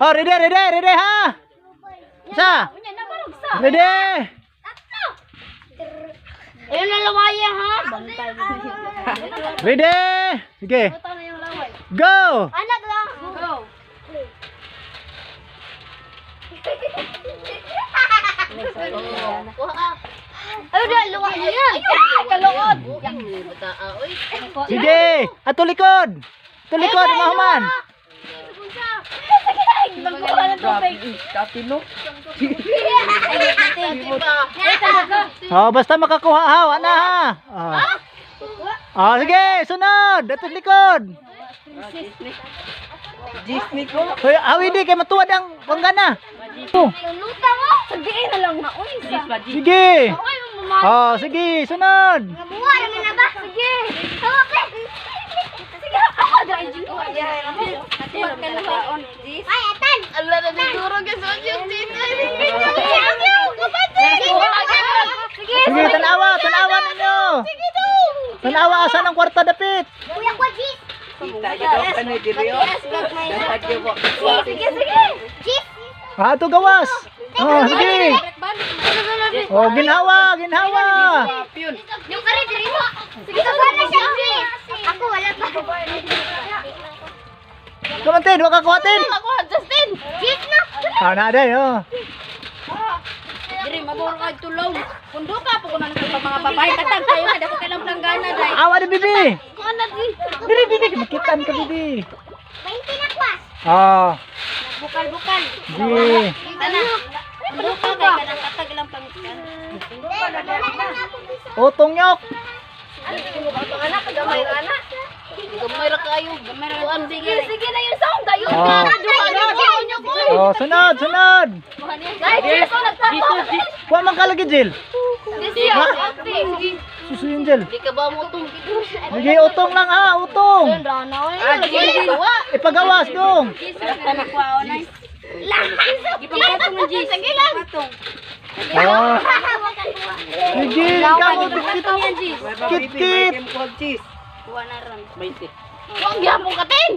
Oh, ready, ready, ready ha. Isa. Ready. Ayun na lawaya ha. Bantay. Ready. Sige. Go. Anak lang. Go. Ayun na, lawaya yan. Kalungod. Sige. Ato likod. Ato likod, mahuman. Magkuha ng tubig. Katino. Oh, basta makakuha ha, ana ha. Oh. Oh, sige, sunod. Ato likod. Disney ko. Hoy, awi di kay matuwad ang panggana. Oh, Luta mo. Sabihin na lang na. Uy, sa. sige. Ay, mama. Oh, sige, sunod. Nabuha naman na ba? Sige. Hawak eh. Sige, ako dahil dyan. Ay, atan! Ala na siguro kasi yung dito. Sige! Sige, tanawa, tanawa ninyo. Tanawa asa ng kwarta dapit. Kuya ko, Jis! Kita daw ka ni diri. Dapat gyud mo. Sige, sige! Jis! Ah, ato gawas. Oh, sige. Oh, ginhawa, ginhawa. Yun. Yung kare, diri mo! Sige, sana siya, Jis! Ako wala pa. Kumantin, wa ka kuhatin. Ako, Justin! Jis na! Ah, na day, oh. Diri, maburo ka tulong. Kundo ka po kung ano sa mga babae. Katag kayo na, dako kailang planggana, day. Awa ni bibi. Kung ano, di. Diri bibi, makitan ka bibi. 20 na kwas! Ah, Bukal-bukal. sige. Tana. Kundo ka kay kanang katag ilang planggana. Utong nyok. Gamay ra Gamay ra kayo. Gamay ra. Kuan sige. Sige na yung sound! Ayun Oh. Oh, sunod, sunod. Guys, Jis! Nagtato! Kuha man ka lagi, Jill. Ha? Susuyin, Jill. Di ka ba mo tong Sige, utong lang ha, utong. Ah, Jis. Ipagawas dong. Sige lang. Oh. Sige, ikaw kit kit kit. Cheese. Huwag gyapon ka tin.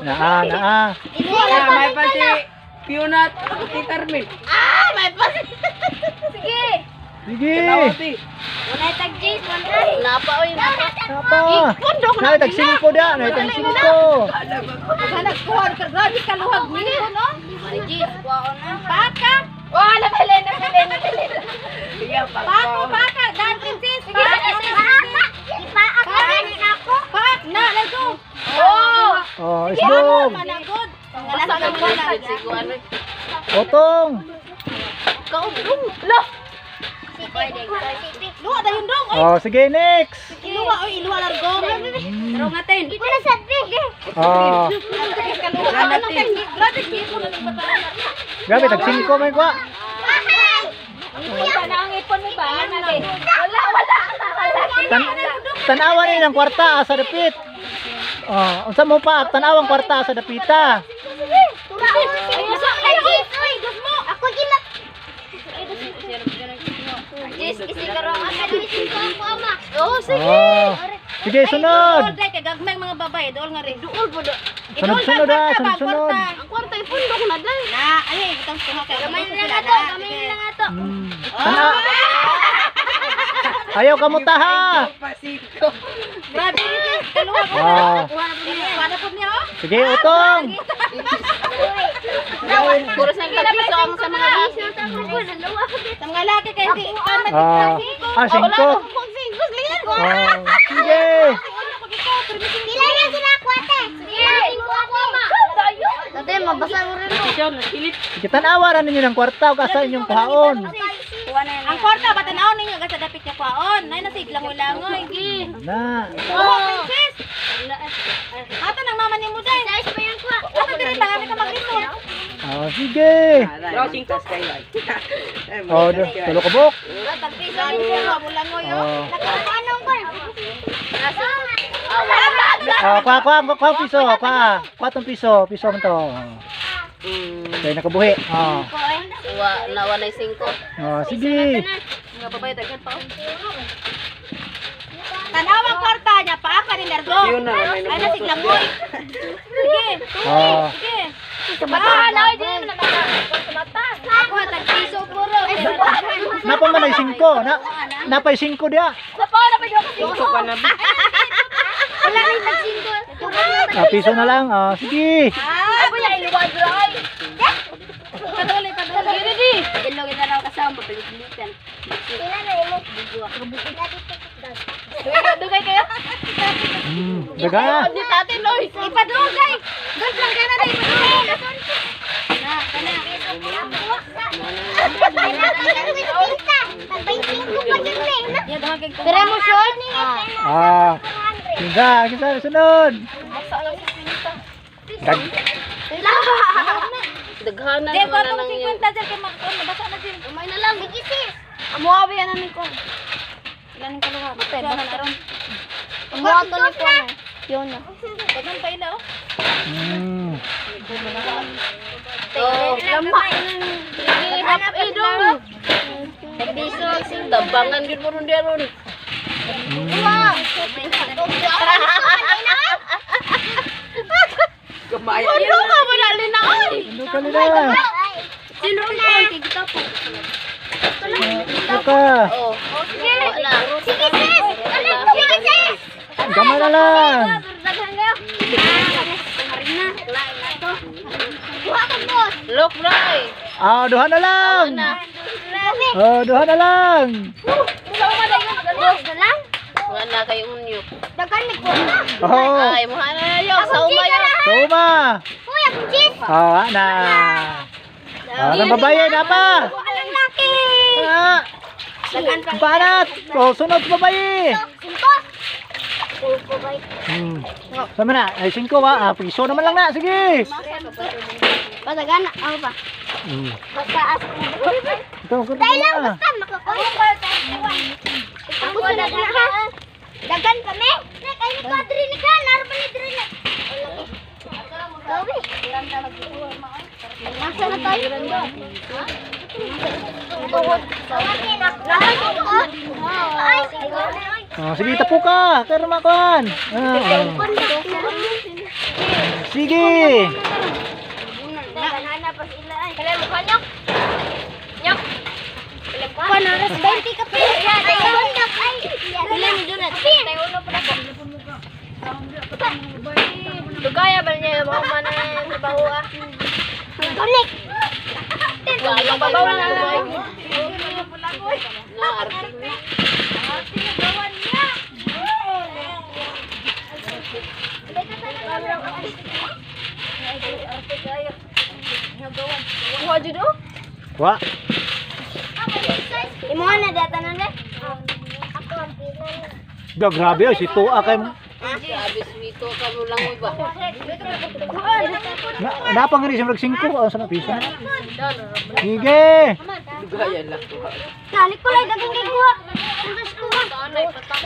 Naa, naa. Ah, may pa si Fiona at si Carmen. Ah, may pas. Sige! Sige. Tawati. Wala tag Jis, wala. Napa oy. Napa. Nay, tag singko da, nay tag singko. Jis, Paka. Wah, nabili, nabili, nabili. Pako, Paka, dan princess. Sige, ipaak ka rin ako. Pak, na, let's go. Oh. Oh, isdong. Managod. Basta na wala. Utong. Kaudong. Lo. Luwa dayon dong. Oh, sige, next. Iluwa oy, iluwa largo. Tarong atin. Iko na sad be. Oh, Grabe kito na ning bata. grabe tag singko may kwa. Wala na ang ipon mo ba? Wala, wala. Tan tanawa ni ng kwarta asa dapit. Oh, unsa mo pa tanawang kwarta asa dapita. Ako gilap. Jis, kasi karong ako ako ama. Oh, sige. Oh. Sige, sunod. Dol kay gagmay mga babae, dool nga rin. Duol po do. Sunod-sunod ah, sunod-sunod. Ang kwarta ipundok na dai. Na, ay ibutang kuha kay Gamay na lang ato, gamay na lang ato. Ayaw kamuta ha. Pasiko. Grabe ni kaluha ko. Ah. Kuha na po niya. Kuha na po niya oh. Sige, utong. Puro sa piso ang sa mga laki. Sa mga laki kay di Ah, ah, singko. Oh, sige. Pila na sila ako ate. Sige, ako ama. Ate, mabasa mo rin mo. Sige, tanawa ra ninyo ng kwarta ug asa inyong kuhaon. Ang kwarta ba tanaw ninyo sa dapit niya kwaon. Nay na sig langoy-langoy. Na. Oh, princess. Ato nang mama nimo day. Size pa yan kwa. Ato diri lang kami ka maglisod. Oh, sige. Draw singko. Oh, tulo ka buk. Tagpiso ninyo mo langoy oh. Oh. Anong ko? Oh, kwa kwa kwa piso, kwa. Kwa tong piso, piso man to. Kay nakabuhi. Oh. Wa na walay singko. Oh, sige. Mga babae daghan pa. oh. Tanaw ang kwarta niya paaka ni Largo. Fiona, Ay na sig langoy. Sige. Oh. Sige. Ah, na di na mata. Ako tag piso puro. Napa man ay 5. Na napay 5 dia. Napa na pa ka singko. Wala rin tag singko. Ah, piso na lang. Ah, sige. Ako ya iluwad ra ay. Paduli, paduli. Dili di. Ilo kita raw kasama palit-palitan. Dugay kayo. Daga. Di tate loy. Ipadugay. Dul lang kana dai ipadugay. Na, kana. Pero mo short? Ah. Kinsa, kinsa sunod. Dag Daghana Di ko naman na atong lang yan. 50 dyan kay mabasa na din. Umay na lang. Sige sis. Amuha ba yan namin ko? Ilan ka luha? Basta na karon. Amuha to ni ko. Yun na. Daghan pa ila oh. Oh, lama. Hap idong. Piso tabangan gyud mo ron diya ron. Gamay. Ano ka mo na linaon? Ano ka nila? Sino na? Kita po. Ano ka? Oh. Sige. Sige sis. Sige sis. Gamay na lang. Daghan kayo. Harina. Kuha ka boss. Look bray. Ah, duha na lang. Oh, duha na lang. Boss na lang. Wala kay unyo. Daghan ni kuha. Oh, Ay, muha na yo sa umay. suma. Uy, akong cheese. Oh, ana. Ah, nang babae na pa. Alang laki. Ah, Daghan pa. banat. Oh, sunod sa babae. Singko. Sama na, ay 5 ba? Ah, piso naman lang na. Sige. Padagan ako pa. Basta as Ito, ito. Dahil lang basta makakuha. Ako sunod na ha. Dagan kami. Nek ay ni kwadri ni ka, laro pa ni diri na. Gawi. Nasa na tayo? Tuhod. Ay, Oh, sige, tapo ka. Kaya makuan. Ah, oh. Sige. Kailan mo kanyok? Nyok. Panaras 20 ka pa. Ay, pila ni Jonat. Dugaya ba niya mga mana trabaho ah. Kunik. Wala pa Babaw na lang. Na arte ni. Kuha jud oh. Wa. Imo na data na ne. Ako ang pila. Da, grabe oh, si Tua kay Grabe swito ka mo lang uy ba. na, napangiri siya mag 5 oh, sa piso. Sige. Dugayan lang to. Nalik ko lang dagang kay kuha. Andas kuha.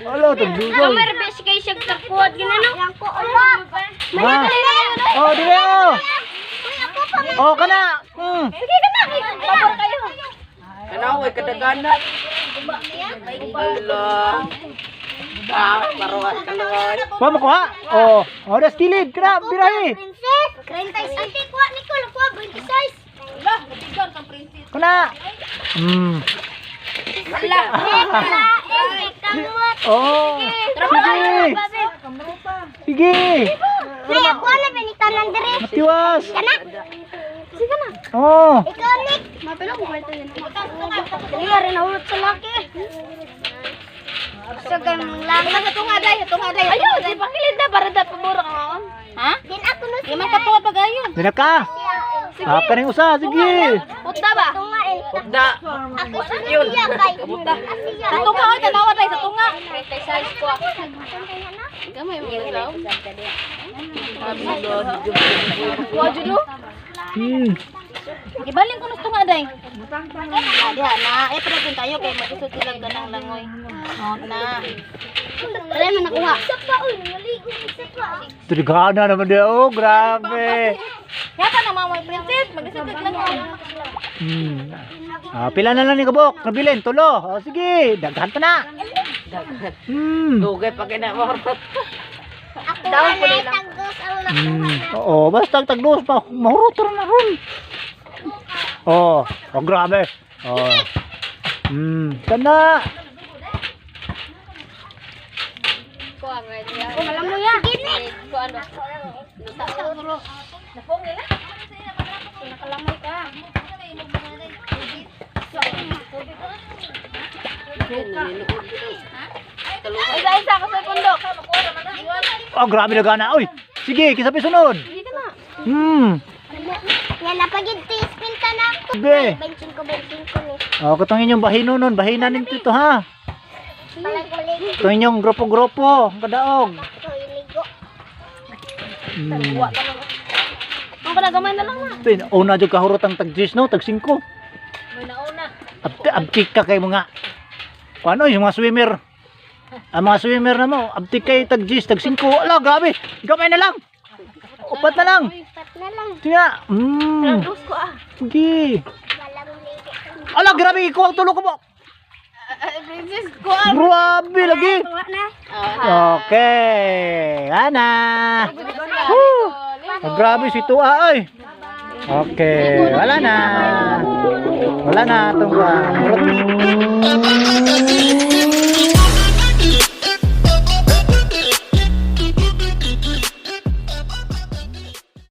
Wala, tagdugay. Kamar bes kay siya takuat ginano. Ah. Oh, dire oh. Uy, ako pa. Oh, kana. Sige ka na. Pabor kayo. Kanaw ay kadagana. Ala. Ah, paruan kaluan. Wa makuha. Oh, oh, das kilid. Kana, birahi. Princess. 36. Ante kuha Nicole, kuha 26. Lah, natigan kang princess. Kana. Wala. Oh. Sige. Sige. Nay, ako na benitanan dire. Matiwas. Kana. Sige na. Oh. Ikaw, Nick. Mapilo ko kwento yun. Dali rin nahulot sa laki. Sa gamang lang. Tunga day, tunga day. Ayo, di pakilid na para da pabura ka ngaon. Ha? Din ako no. Di man katuwa pa gayon. Dina ka. Ah, kaning usa, sige. Putda ba? Tunga eh. Da. Ako sunod siya kay. Sa tunga oy, tanawa day sa tunga. 36 ko. Gamay mo na daw. Kuha jud oh. Ibaling ko tunga day. Diha na, eh pero kung tayo kay magisod sila ganang langoy. Oh, na. Wala man nakuha. Isa pa oy, naligo isa pa. Trigana naman dia. Oh, grabe. Yata na mama princess, magisod sila langoy. Ah, pila na lang ni kabok. Nabilin, tulo. Oh, sige, daghan pa na. Dugay pa kina mo. Ako na tanggos ang Oo, basta tagdos pa mahurot ra na ron. Oh, oh grabe. Oh. Kana. Alam mo ya. Ko ano. Nakalamay ka. Isa-isa ko sa pundok. Oh, grabe na gana. Oy, sige, kisa pa sunod. Dito na. Yan, napagid spin ta na ako. Be. 25, 25 ni. Oh, katong inyong bahino nun, bahina ninyo to ha. Palagulin Itong inyong grupo-grupo, ang kadaog. ko iligo. Ang panagamay na lang na. Ito yun, una dyan kahurot ang tag 10 no, tag 5. Abti, abtik ka kay mga paano yung mga swimmer. Ang mga swimmer na mo, abtik kay tag 10, tag 5. Ala, grabe. Gamay na lang. Upat na lang. Pat na lang. Tiya. Dos ko ah. Sige. Walang ligo. Ala, grabe ikaw ang tulog ko mo. Princess ko. Grabe lagi. Tuwa na. Okay. Ana. Woo. Oh, grabe si Tua ay. Okay, wala na. Wala na itong.